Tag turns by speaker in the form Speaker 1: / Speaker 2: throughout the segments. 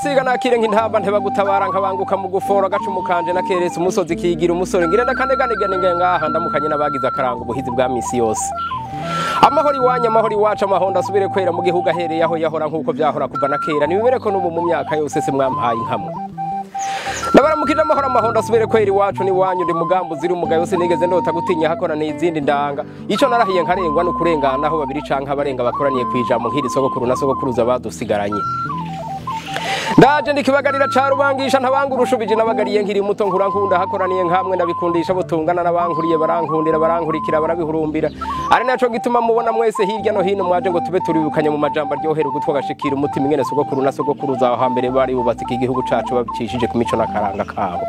Speaker 1: Ndasiga nakire nk'intamba nteba gutabara nkabanguka mu gufora gacumu kanje nakeretse umusozi kigira umusore ngira ndakaneganegane ngaha ndamukanye n'abagize akaranga ubuhizi bwa misi yose. Amahoro iwanya amahoro iwacu amahonda asubire kwera mu gihugu ahereye aho yahora nkuko byahora kuva na kera nibibere ko n'ubu mu myaka yose se mwampaye inkamwe. Ndabaramukije amahoro amahonda asubire kwera iwacu ni wanyu ndi mugambo ziri umugayo sinigeze ndota gutinya hakora n'izindi ndanga. Ico narahiye nkarengwa no kurengana aho babiri canka abarenga bakoraniye kwijambo nk'iri sogokuru na sogokuruza badusigaranye. Ndaje ndikibagarira ca rubangisha ntabangurushubije nabagariye nkiri muto nkura nkunda hakoraniye nkamwe ndabikundisha butungana nabankuriye barankundira barankurikira barabihurumbira ari naco gituma mubona mwese hirya no hino mwaje ngo tube turibukanye mu majambo aryohera ugutwa gashikira umutima ingene sogokuru na sogokuruza aho hambere bari bubatse iki gihugu cacu babicishije ku mico n'akaranga kabo.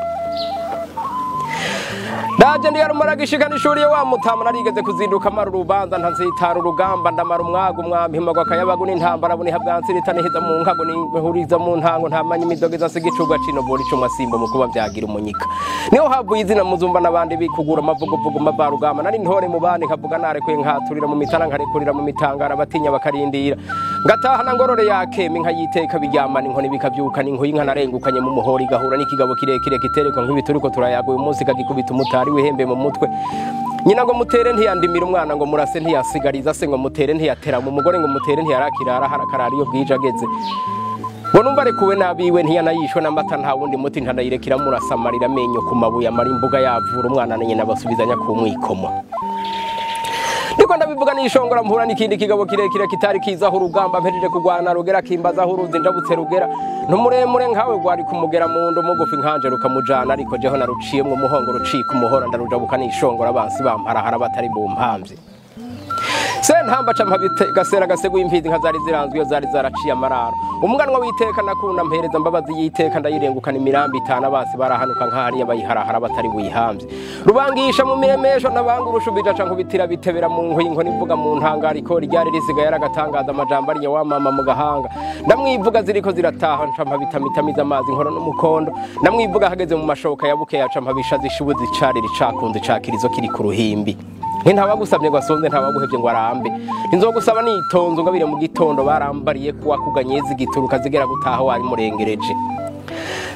Speaker 1: Ndaje ndi yarumara gishikana ishuri wa mutama narigeze kuzinduka mara urubanza ntanzitara urugamba ndamara umwaga umwami himagwa akayabagu n'intambara buniha bwansirita nihiza mu nkago n'ihuriza mu ntango ntamanya imidogeza nsiga icubwa cino bora icumwa simbo mu kuba vyagira umunyika. Niho havuye izina muzumba n'abandi bikugura amavuguvugu mavarugamba nari ntore mu bandi nkavuga narekuye nkaturira mu mitara nkarekurira mu mitangara batinya bakarindira ngataha na ngorore yakeme nkayiteka biryamana inkoni bikavyuka n'inkuyi nkanarengukanye mu muhori gahura n'ikigabo kirekire kiterekwa nk'ibituriko turayaga uyu munsi kagikubita umutari wihembe mu mutwe. Nyina ngo mutere ntiyandimira umwana ngo murase ntiyasigariza se ngo mutere ntiyatera mu mugore ngo mutere ntiyarakirara harakarara iyo bwije ageze. Ngo numva arekuwe nabiwe ntiyanayishwe n'amata nta wundi muti ntanayirekera murasamarira amenyo ku mabuye amara imbuga yavura umwana na nyina basubizanya ku mwikomo. Niko ndabivuga nishongora mpura n'ikindi kigabo kirekire kitari kizaho urugamba mpejeje kugwana rugera kimbaza uruzi ndabutse rugera ntumuremure nkawe gwari kumugera mu ndo mugufi nkanje rukamujana ariko jeho naruciyemwo umuhongo rucika umuhora ndarujabuka nishongora abansi bamparahara batari bumpamvye. Sentamba ca mpabite gasera gasegu imfizi nka zari ziranzwe iyo zari zaraciye amararo. Umuganwa witeka nakunda mpereza mbabazi yiteka ndayirengukana imirambi itanu abansi barahanuka nkahariya bayiharahara batari buyihamvye. Rubangisha mu miremesho ntabangurusha ca nkubitira bitebera mu nkuyi inkoni ivuga mu ntangara ikori ryari risigaye yaragatangaza amajambo ariye wa mama mu gahanga. Ndamwivuga ziriko zirataha nca mpabitamitamiza amazi inkoro n'umukondo. Ndamwivuga hageze mu mashoka ya bukeya ca mpabisha zishubuzi icari ricakunze cakirizo kiri ku ruhimbi. Ntabagusabye ngo asonze ntabaguhevye ngo arambe. Nzogusaba nitonzo ngabire mu gitondo barambariye kuwa kuganyeza igituruka zigera gutaha wari murengereje.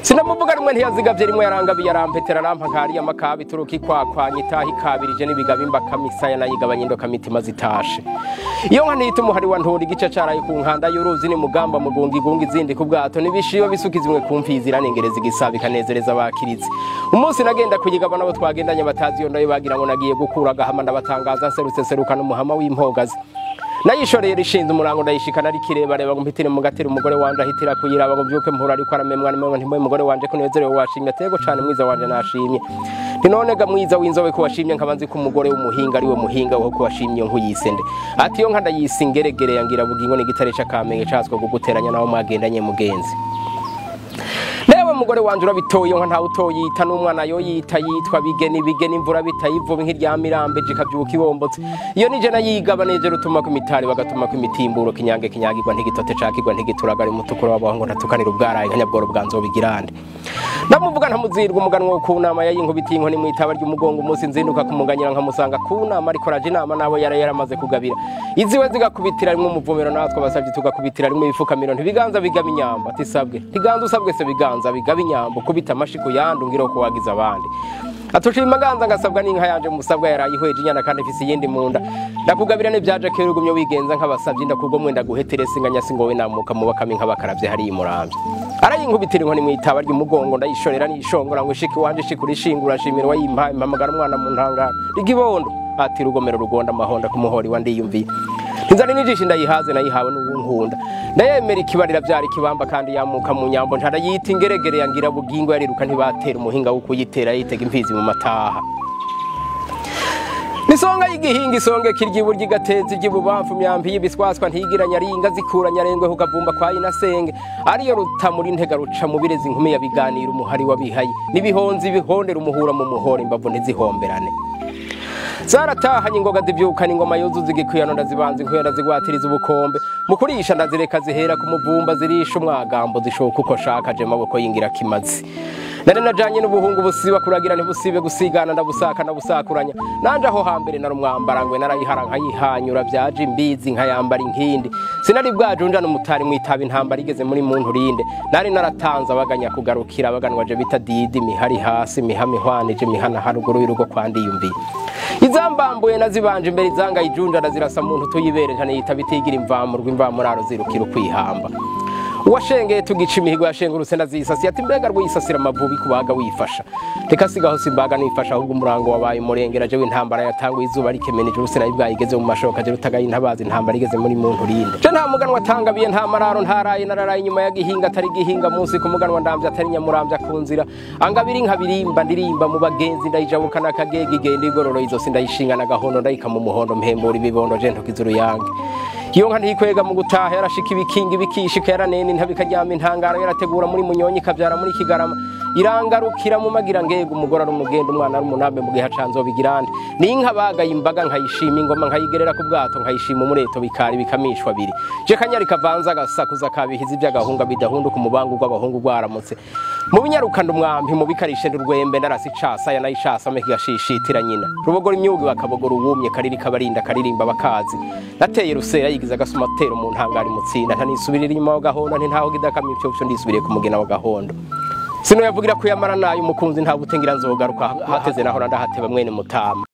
Speaker 1: Sinamuvuga rimwe ntiyazigavye rimwe yarangabiye arampetera arampa nkari amakabi turuka ikwakwanya itaha ikabirije n'ibigabimba kamisaya nayigabanye indoka mitima zitashe. Iyo nka ntita umuhari wa ntura igice caraye ku nkanda y'uruzi ni mugamba mugunga igunga izindi ku bwato n'ibishiba bisuka zimwe ku mfizi iranengereza igisaba ikanezereza abakirizi. Umunsi nagenda kuyigaba nabo twagendanye batazi iyo ndayo bagira ngo nagiye gukura agahama ndabatangaza nserutse seruka n'umuhama w'impogazi. Nayishoreye rishinze umurango ndayishikana ari kireba reba ngo mpitire mu gatera umugore wanje ahitira kuyiraba ngo mbyuke mpura ariko aramemwa namwe ntimwe umugore wanje ko nezerewe washimye atego cane mwiza wanje nashimye. Nti none ga mwiza w'inzobe ko washimye nkabanzi ko umugore w'umuhinga ari we muhinga wo ko washimye nkuyisende. Ati yo nka ndayisingeregere yangira bugingo n'igitare c'akamenge caswe guguteranya naho mwagendanye mugenzi. Lewe mugore wanje urabitoye nka ntawe utoyita n'umwana yo yita yitwa bigeni bigeni imvura bitayivuba nk'iryamirambe jikavyuka ibombotse. Iyo nije nayigaba neje rutuma ku mitari bagatuma ku mitimburo kinyange kinyagirwa ntigitote cakirwa ntigituragara umutukura wabaho ngo ntatukanira ubwaraye nkanyabworo bwanzo bigirande. Ndamuvuga ntamuzirwa umuganwa ku nama yayinkubitiye inkoni mwitaba ry'umugongo umunsi nzinduka kumuganyira nkamusanga ku nama ariko raje inama nabo yara yaramaze kugabira. Iziwe zigakubitira rimwe umuvumero natwe basavye tugakubitira rimwe ibifukamiro ntibiganza bigaba inyamba tisabwe. Ntiganza usabwe se biganza bigaba inyambo kubita amashiko yandu ngira ko wagize abandi. Atushima ganza ngasabwa n'inka yanje musabwa yarayihweje inyana kandi ifise iyindi munda. Ndakugabira n'ivyaje kera ugumye wigenza nk'abasavye ndakugomwe ndaguheterese inganya singowe namuka mu bakami nk'abakaravye hari imuramvye. Arayinkubitira inkoni mwitaba ry'umugongo ndayishorera nishongora ngo ishiki wanje ishikura ishingura nshimira wayimpaye mpamagara umwana mu ntangaro. Igibondo ati rugomero rugonda amahonda kumuhori wa ndiyumviye. Inzara nijishe ndayihaze nayihawe n'ubunkunda. Ndayemera ikibarira vyari kibamba kandi yamuka mu nyambo ntarayita ingeregere yangira bugingo yariruka ntibatera umuhinga wo kuyitera yitega imfizi mu mataha. Nisonga y'igihinga isonge kirya iburyo igateza iry'ibubamfu myambi y'ibiswaswa ntigira nyaringa zikura nyarengwe kukavumba kwa inasenge ariyo ruta muri ntega ruca mu birezi inkumi ya biganiro umuhari wabihaye n'ibihonzi bihondera umuhura mu muhora imbavu ntizihomberane. Zaratahanye ingoga zivyukana ingoma yuzuza igikuyano ndazibanza inkuyo ndazigwatiriza ubukombe mu kurisha ndazireka zihera ku muvumba zirisha umwagambo zishoka uko shaka je maboko y'ingira kimazi. Nari najanye n'ubuhungu busiba kuragira ntibusibe gusigana, ndabusaka ndabusakuranya. Nanje aho hambere narumwambara ngwe narayihara nkayihanyura, vyaje imbizi nkayambara inkindi. Sinari bwajunja n'umutari mwitaba intambara igeze muri muntu rinde. Nari naratanze abaganya kugarukira abaganwa je bita didi mihari hasi mihami hwanije mihana haruguru y'urugo kwandiyumviye. Izambambuye nazibanje imbere izanga ijunja ndazirasa muntu tuyibere ntane yitaba itigira imvamurwa imvamuraro zirukira kwihamba. Uwashengeye tugica imihigo yashengurutse ndazisasiye ati mbega rwisasira amavubi kubaga wifasha. Reka sigaho simbaga nifasha ahubwo umurango wabaye umurengera jewe intambara yatanguye izuba rikemeneje urusena ibwayigeze mu mashoka je rutagaye intabazi intambara igeze muri muntu rinde. Je nta muganwa atangabiye nta mararo ntaraye nararaye inyuma ya gihinga atari gihinga munsi ku muganwa ndamvya atari nyamurambya ku nzira. Angabiri nkabirimba ndirimba mu bagenzi ndayijabuka nakagege igenda igororo izosi ndayishinga nagahondo ndayika mu muhondo mpembura ibibondo je ntokiza uruyange. Iyo nka ntikwega mu gutaha yarashika ibikingi bikishika yaranene ntabikaryama intangaro yarategura muri munyonyi kavyara muri kigarama irangarukira mu magira ngega umugora rumugenda umwana rumunambe mu gihe canzo bigirande. Ninka bagaye imbaga nkayishima ingoma nkayigerera ku bwato nkayishima umureto bikari bikamishwa biri. Je kanyari kavanza gasakuza kabihizi by'agahunga bidahunduka umubangu rw'abahungu rwaramutse. Mu binyarukanda umwampi mu bikarishe ndurwembe narasi casa ya nayishasa me kigashishitira nyina. Rubogora imyugi bakabogora uwumye kariri kabarinda karirimba bakazi. Nateye rusera yigiza gasumatero mu ntangari mutsinda ntanisubirira inyuma wa gahondo nti ntaho gidakamye ivyo ndisubiriye ku mugena wa gahondo. Sino yavugira kuyamara nayo umukunzi nta butengira nzogaruka hateze naho ndahateba mwene mutama.